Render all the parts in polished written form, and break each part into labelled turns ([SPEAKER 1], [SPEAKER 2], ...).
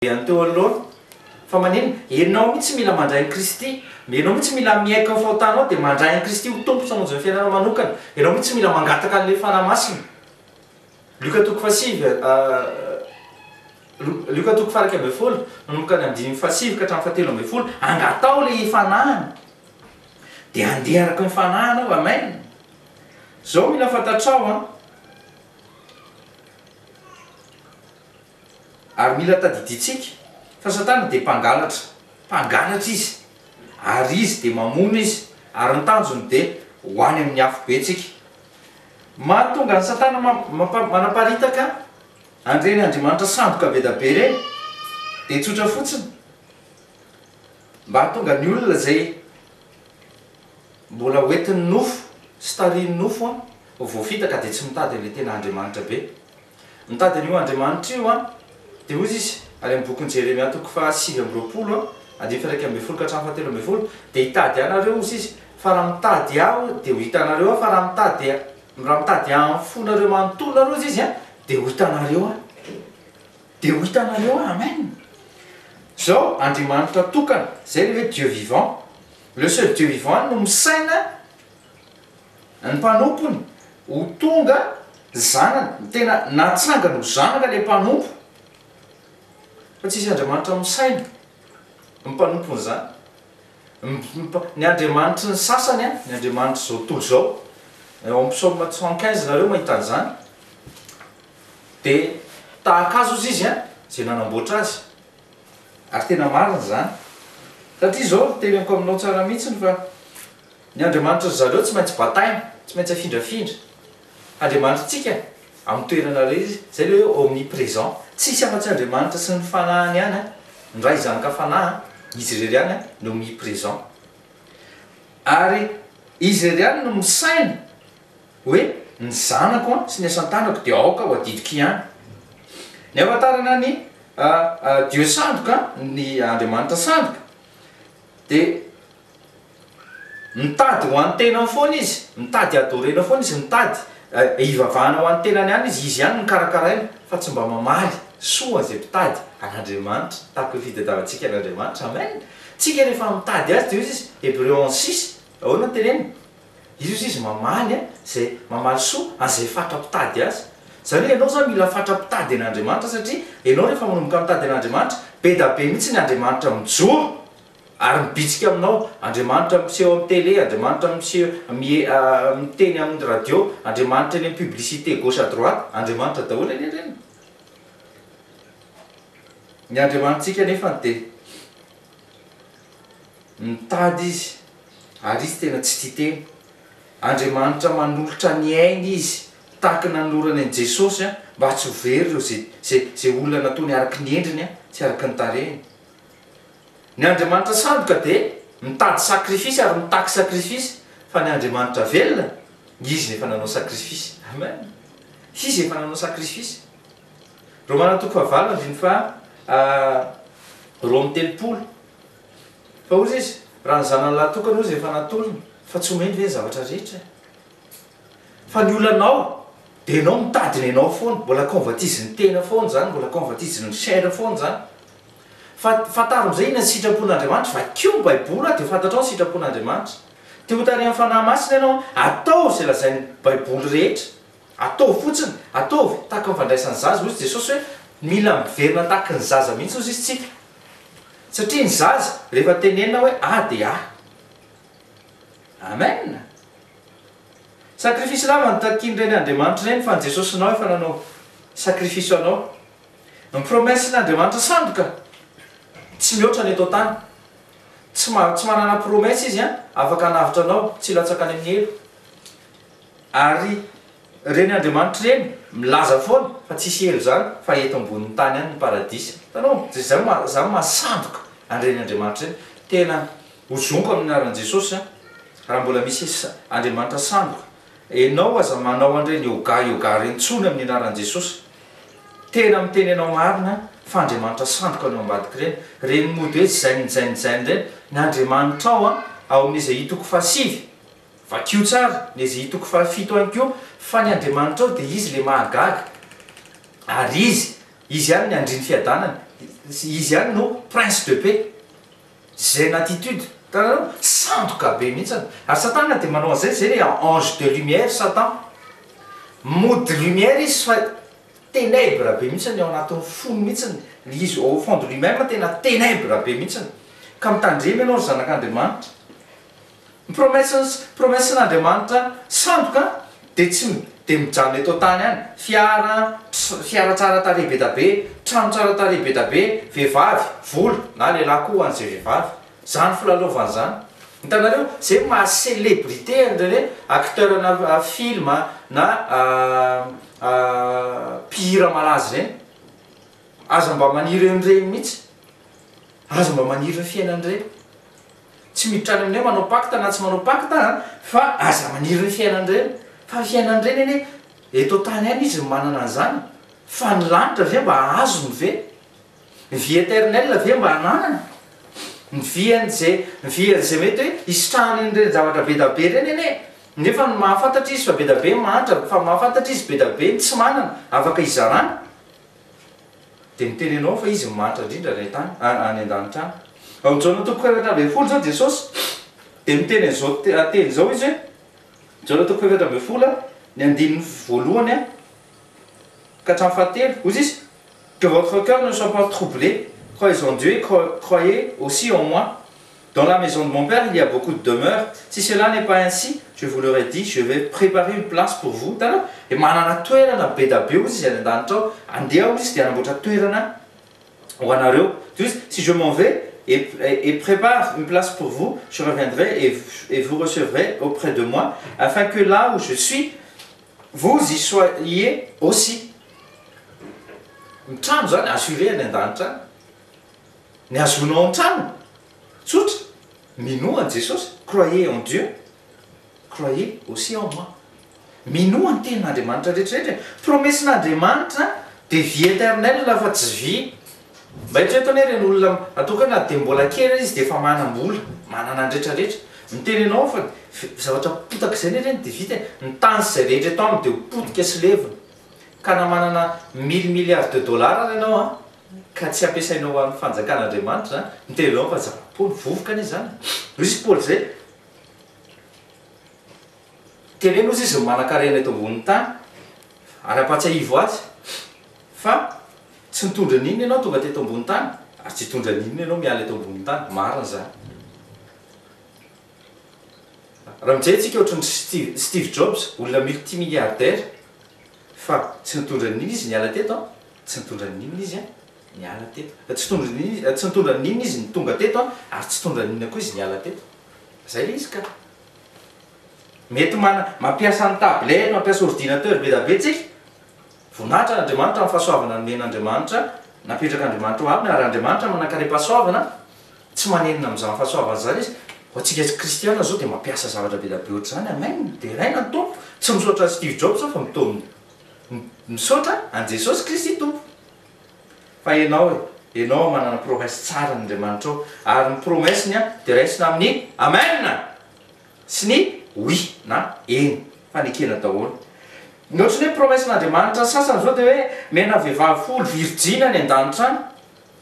[SPEAKER 1] An'ny teo anoloana. Fa maninona? Ianao mihitsy mila mandray an'i Kristy. Ianao mihitsy mila miaiky ny fahotanao dia mandray an'i Kristy ho Tompo sy Mpamonjy ny fiainanao manokana. Ianao mihitsy mila mangataka an'ilay Fanahy Masina. Lioka toko fahasivy, Lioka toko faha-11, manomboka ny andininy fahasivy ka hatramin'ny fahatelo ambin'ny folo, angataho ilay Fanahiny. Dia handeha araka ny Fanahy ianao. Amen. Izao mila fantatrao an. Ary mila tadidintsika fa Satana dia mpangalatra, mpangalatra izy, ary izy dia mamono izy, ary ny tanjony dia ho any amin'ny afobe tsika. Mahatonga an'i Satana manaparitaka an'ireny andriamanitra sandoka be da be ireny dia tsotra fotsiny, mba hahatonga ny olona izay mbola hoentin'ny nofo sy tarihin'ny nofo ho voafitaka dia tsy mitady an'ilay tena Andriamanitra be. Mitady an'io Andriamanitra io an! Dia hoy izy, any amin'ny bokin'i Jeremia toko faha-29 andininy faha-11 ka hatramin'ny fahatelo ambin'ny folo, Dia hitady Ahy nareo, hoy izy, fa raha mitady Ahy dia ho hitanareo Aho, fa raha mitady raha mitady Ahy amin'ny fonareo manontolo nareo, hoy izy an, dia ho hitanareo Aho. Dia ho hitanareo Aho. Amen! Izao, Andriamanitra tokana, izay ilay hoe Dieu vivant. Le seul Dieu vivant no misaina Ny mpanompony ho tonga zanany, tena natsangany ho zanaka ilay mpanompo, fa tsisy Andriamanitra misaina ny mpanompony izany. Ny Andriamanitry ny sasany, ny Andriamanitr'izao tontolo izao, ao amin'ny psaume 115 nareo mahita an'izany, dia tahaka azy ozy izy izay nanamboatra azy. Ary tena marina izany. Satria izao, teneniko aminao tsara mihitsiny fa Ny Andriamanitry ry zareo tsy maintsy bataina, tsy maintsy afindrafindra. Andriamanitritsika, amin'ny toerana iray izy, izay ilay hoe omniprésent. Tsisy afa-tsy Andriamanitra sy ny Fanahiny ihany, ny Ray Zanaka Fanahy, Izy irery ihany no omniprésent. Ary Izy irery ihany no misaina hoe ny zanako sy ny asan-tanako dia aoka ho adidiko ihany. Ny ahafantarana ny Dieu sandoka, ny Andriamanitra sandoka, dia Mitady ho an'ny tenany foana izy, mitady adorena foana izy, mitady hivavahana ho an'ny tenany ihany izy, izy ihany no karakaraina fa tsy mba mamaly soa izay mpitady an'Andriamanitra tahaka io fitadiavantsika an'Andriamanitra. Amen! Tsika rehefa mitady Azy dia hoy izy, Hebreo 11 6, ahoana no teneniny? Izy hozy izy mamaly izay mamaly soa an'izay fatra mpitady Azy. Izany hoe ianao izany mila fatra mpitady an'Andriamanitra satria ianao rehefa manomboka mitady an'Andriamanitra, be da be mihitsy ny Andriamanitra mijoro. Ary mibitsika aminao, Andriamanitra miseho amin'ny télé, Andriamanitra miseho mie miteny amin'ny radio, Andriamanitra eny amin'ny publicité gauche à droite, Andriamanitra daholo anie ireny. Ny Andriamanitsika anefany dia mitady Izy, ary Izy tena tsy tia tena. Andriamanitra manolotra ny ainy Izy, tahaka ny nanolorany an'i Jesosy mba tsy ho very ireo izay izay izay olona nataony araka ny endriny sy araka ny tarehiny. Ny Andriamanitra sandoka dia mitady sacrifice ary mitaky sacrifice fa ny Andriamanitra velona Izy efa nanao sacrifice. Amen. Izy efa nanao sacrifice. Romana toko fahavalo andininy faha 32. Fa hozy izy, raha ny zanany lahy tokana hozy efa natolony, fa tsy omeny ve ny zavatra rehetra? Fa ny olanao dia enao mitady ny anao foana, mbola convoitise-n'ny tena foana izany, mbola convoitise-n'ny chair foana izany. Fa fantaro amin'izay inona ny sitrapon'Andriamanitra, vakio ny baiboly dia ho fantatrao ny sitrapon'Andriamanitra. Te ho tarihan'ny Fanahy Masina ianao, ataovy izay lazain'ny baiboly rehetra. Ataovy fotsiny, ataovy tahaka ny fandraisan'ny zaza, hoy Jesosy hoe mila miverina tahaka ny zaza mihitsy hozy izy tsika. Satria ny zaza rehefa tenenina hoe A dia A. Amen! Sacrifice lava no takian'ireny Andriamanitra ireny fa ny Jesosinao efa nanao sacrifice ho anao. Ny promesse-n'Andriamanitra sandoka tsy mihoatra ny eto an-tany. Tsy ma tsy manana promesse izy an, afaka hanavotra anao tsy hilatsaka any amin'ny helo. Ary ireny Andriamanitra ireny milaza foana fa tsisy helo izany fa eto ambonin'ny tany ihany ny paradisa. Hitanao? Zay zany ma zany mahasandoka an'ireny Andriamanitra ireny. Tena hozoniko amin'ny anaran'i Jesosy an, raha mbola misy Andriamanitra sandoka. Enao aza manao an'ireny yoga yoga ireny intsony amin'ny anaran'i Jesosy. Tena miteny anao marina fa Andriamanitra sandoka no ambadik'ireny. Ireny mody hoe zen zen zen ireny. Ny Andriamanitrao an, ao amin'ny Ezaia toko fahasivy, vakio tsara, ny Ezaia toko fahafito ihany koa, fa ny Andriamanitrao dia Izy ilay mahagaga. Ary Izy, Izy ihany ny andrin'ny fiadanana. izy ihany no prince de paix. Zen attitude, hitanareo? Sandoka be mihitsy. Ary satana dia manao an'izay, izay le ange de lumière satan. Mody lumière izy fa ténèbres be mihitsy ao anatin'ny fony mihitsy, izy au fond de lui même tena ténèbres be mihitsy. Ka mitandrema ianao ry zanak'Andriamanitra. Ny promesse promesse-n'Andriamanitra sandoka dia tsy dia mijanona eto an-tany ihany. Fiara, fiara tsara tarehy be da be, trano tsara tarehy be da be, vehivavy, vola, na lehilahy koa ho an'izay vehivavy. Izany filalaovana izany. Hitanareo, izay no maha célébrité an'ireny hoe acteur na film na mpihira malaza ireny. Aza mba maniry an'ireny mihitsy. Aza mba maniry ny fiainan'ireny. Tsy miditra any aminay manao pacte na tsy manao pacte an, fa aza maniry ny fiainan'ireny, fa ny fiainan'ireny anie eto an-tany ihany izy no manana an'izany, fa ny lanitra ve mba azony ve? Ny vie eternelle ve mba ananany? Ny vie an'izay, ny vie an'izay mety hoe hisitrahany an'ireny zavatra be da be ireny anie, nefa ny mahafantatra izy fa be da be ny mahantra, fa mahafantatra izy be da be ny tsy manana afaka hizarana. Dia miteny anao fa izy no mahantra indrindra any an-tany, any an-danitra any. Ao amin'ny Jaona toko faha-14 izao Jesosy dia miteny an'izao teny izao izy hoe, Jaona toko faha-14, ny andininy voalohany ka hatramin'ny fahatelo, hoy izy, Que votre cœur ne soit pas troublé, croyez en Dieu et croyez aussi en moi. Dans la maison de mon père, il y a beaucoup de demeures. Si cela n'est pas ainsi, je vous l'aurais dit, je vais préparer une place pour vous. Hitanao? Dia manana toerana be da be hozy izy any an-danitra ao. Andeha hozy izy dia hanamboatra toerana ho anareo. Dia hozy, si je m'en vais et, et prépare une place pour vous, je reviendrai et, et vous recevrai auprès de moi, afin que là où je suis, vous y soyez aussi. Ny trano izany assuré any an-danitra any. Ny hahazoanao an-trano, tsotra, minoa an'i Jesosy, croyez en Dieu, croyez aussi en moi. Minoa ny tenin'Andriamanitra rehetra rehetra e. Promesse-n'Andriamanitra dia vie éternelle fa tsy vie. Mba eritrereto anie ireny olona ataoko hoe na dia mbola kely aza izy dia efa manam-bola, manana ny rehetra rehetra. Miteny anao aho fa zavatra potaka izay anie ireny dia vita e. Ny tany sy izay rehetra eto aminy dia ho potika sy levona. Ka na manana mille milliards de dollars ary ianao an, ka tsy ampiasainao ho an'ny fanjakan'Andriamanitra izany, miteny anao fa zava-poana, vovoka anie izany e. Hoy izy Paoly izay, teneno hozy izy ny manan-karena eto ambonin'ny tany, ary ampahatsiahivo azy fa tsy nitondra n'inona ianao tonga teto ambonin'ny tany, ary tsy hitondra n'inona ianao miala eto ambonin'ny tany, marina izany. Raha mijery tsika ohatran'i Steve Steve Jobs, olona multi-milliardaire, fa tsy nitondra n'inona izy niala teto an, tsy nitondra n'inona izy an, niala teto. Tsy tondra n'inona tsy nitondra n'inona izy ny tonga teto an, ary tsy nitondra n'inona koa izy niala teto. Zay le izy ka. Mety mana mampiasa ny tablette, mampiasa ordinateur be da be tsika, voninahitra an'Andriamanitra amin'ny fahasoavana nomen'Andriamanitra, napetrak'Andriamanitra ho aminy, ary Andriamanitra manankarem-pahasoavana, Tsy manenina amin'izany fahasoavana izany izy. Ho antsika kristiana izao dia mampiasa zavatra be dia be ohatr'izany. Amen! Deraina ny Tompo. Tsy misaotra an'i Steve Jobs aho fa mito misaotra an'i Jesosy Kristy Tompo. Fa ianao e, ianao manana promesse tsara an'Andriamanitra ao. Ary ny promesse-ny dia raisina amin'ny Amen! Sy ny oui na eny. Fanekena daholo. Ny ohatran'ny hoe promesse-n'Andriamanitra sasany izao dia hoe mena vehivavy folo virjiny any an-danitra any.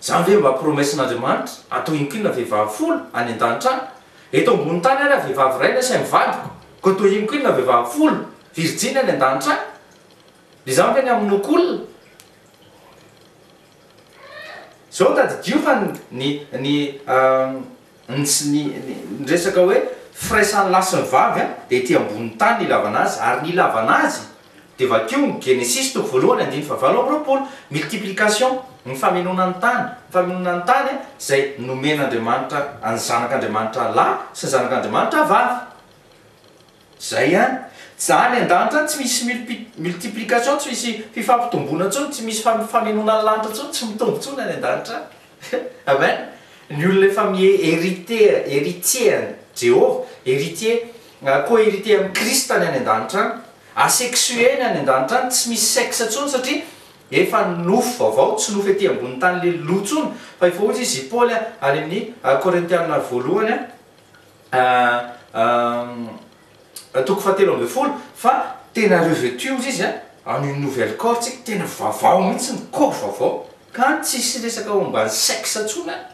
[SPEAKER 1] Zany ve mba promesse-n'Andriamanitra? Atao inonkinona vehivavy folo any an-danitra any? Eto ambony tany ary aho vehivavy iray nasain'ny vadiko, koa atao inonkinona vehivavy folo virjiny any an-danitra any? Dia zany ve ny hamonoako olona? Zao tadidio fa ny ny ny ny ny resaka hoe firaisan'ny lahy sy ny vavy dia ety ambony tany ny ilavana azy ary ny ilavana azy Dia vakio ny Genesisy toko voalohany andininy fahavalo amby 20, multiplication, ny famenoana ny tany, ny famenoana ny tany izay nomen'Andriamanitra an'ny zanak'Andriamanitra lahy sy ny zanak'Andriamanitra vavy. Izay ihany. Any an-danitra any tsy misy multiplication, tsy misy fifampitomboana intsony, tsy misy famenoana ny lanitra intsony, tsy mitombo intsony any an-danitra any. Amen. Ny olona efa mi-hériter, héritier an'i Jehovah, héritier, co-héritier amin'i Christ ny any an-danitra any. Asexué ny any an-danitra any, tsy misy sexe intsony satria efa nofo vaovao, tsy nofo ety ambony tany le lo intsony fa efa hoy izy i Paoly any amin'ny Korintiana voalohany toko fahatelo ambin'ny folo fa tena revêtu hozy izy en une nouvelle corps tsika, tena vaovao mihitsy ny corps vaovao. Ka any tsisy resaka momba ny sexe tsony any.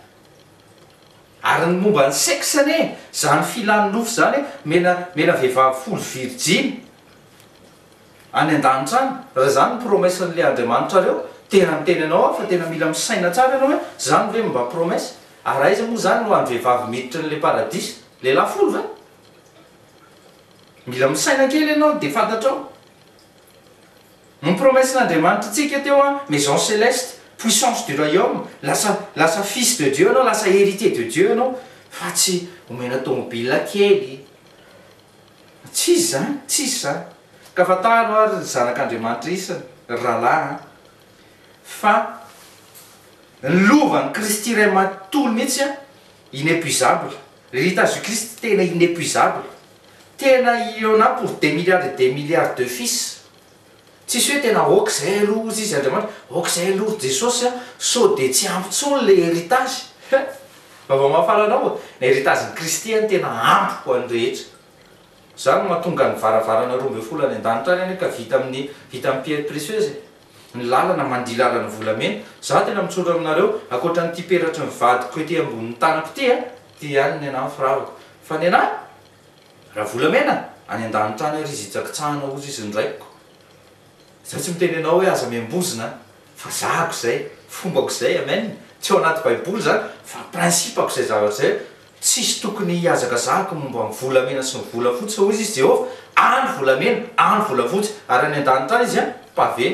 [SPEAKER 1] Ary ny momba ny sexe anie, zany filan'ny nofo zany, mena mena vehivavy folo virjiny any an-danitra any, raha zany ny promesse-n'le Andriamanitrareo, tena miteny anao aho fa tena mila misaina tsara ianao hoe zany ve mba promesse? Ary aiza moa zany no any vehivavy miditra an'le paradisa? Lehilahy folo ve? Mila misaina kely ianao dia fantatrao. Ny promesse-n'Andriamanitra antsika teo an, maison céleste, puissance du royaume, lasa lasa fils de Dieu ianao, lasa héritier de Dieu ianao, fa tsy omena tomobile kely. Tsisy izany, tsisy izany. Ka fantaro ary ry zanak'Andriamanitra isany, ry rahalahy an, fa ny lovan'i Kristy iray manontolo mihitsy an, inépuisable. L'héritage du Christ tena inépuisable. Tena il y en a pour des milliards et des milliards de fils. Tsisy hoe tena ok zay aloha ozy izy Andriamanitra, ok zay aloha ry Jesosy a, sao dia tsy ampy tsony le héritage. Vaovao mahafaly anao, ny héritage-n'i Kristy any tena ampy ho an'ny rehetra. Zany no mahatonga ny varavarana 12 any an-danitra any anie ka vita amin'ny vita amin'ny pierre précieuse e. Ny lalana mandia lalana volamena. Za tena mitsotra aminareo, ankoatra an'ity peratry ny vadiko ety ambonin'ny tanako ity a, ity ihany ny anah ny firavako. Fa ny anah, Raha volamena, any an-danitra any ary izy hitsakitsahana hozy izy ny raiko. Za tsy miteny anao hoe aza miambozona an, fa zahako izay, fombako izay, amen, tsy ao anaty baiboly izany fa principe-ko izay zavatra izay, tsisy tokony hihazakazahako momba ny volamena sy ny volafotsy fa hozy izy Jehovah, any volamena, any volafotsy, ary any an-danitra any izy an, pavé,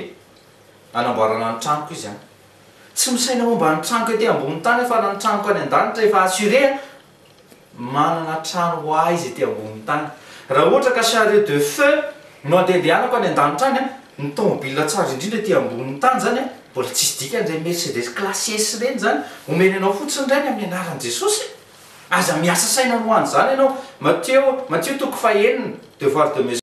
[SPEAKER 1] hanamboarana ny tranoko izy any. Tsy misaina momba ny tranoko ety ambony tany aho fa na ny tranoko any an-danitra efa assuré an, Manana trano ho ahy izy ety ambonin'ny tany. Raha ohatra ka chariot de feu no andehandehanako any an-danitra any an, ny tomobile tsara indrindra ety ambonin'ny tany izany an, mbola tsisy dikany ireny Mercedes classe S ireny izany, omeny anao fotsiny ireny amin'ny anaran'i Jesosy e! Aza miasa saina ho an'izany ianao. Matio, Matio toko fahenina, devoir de maison.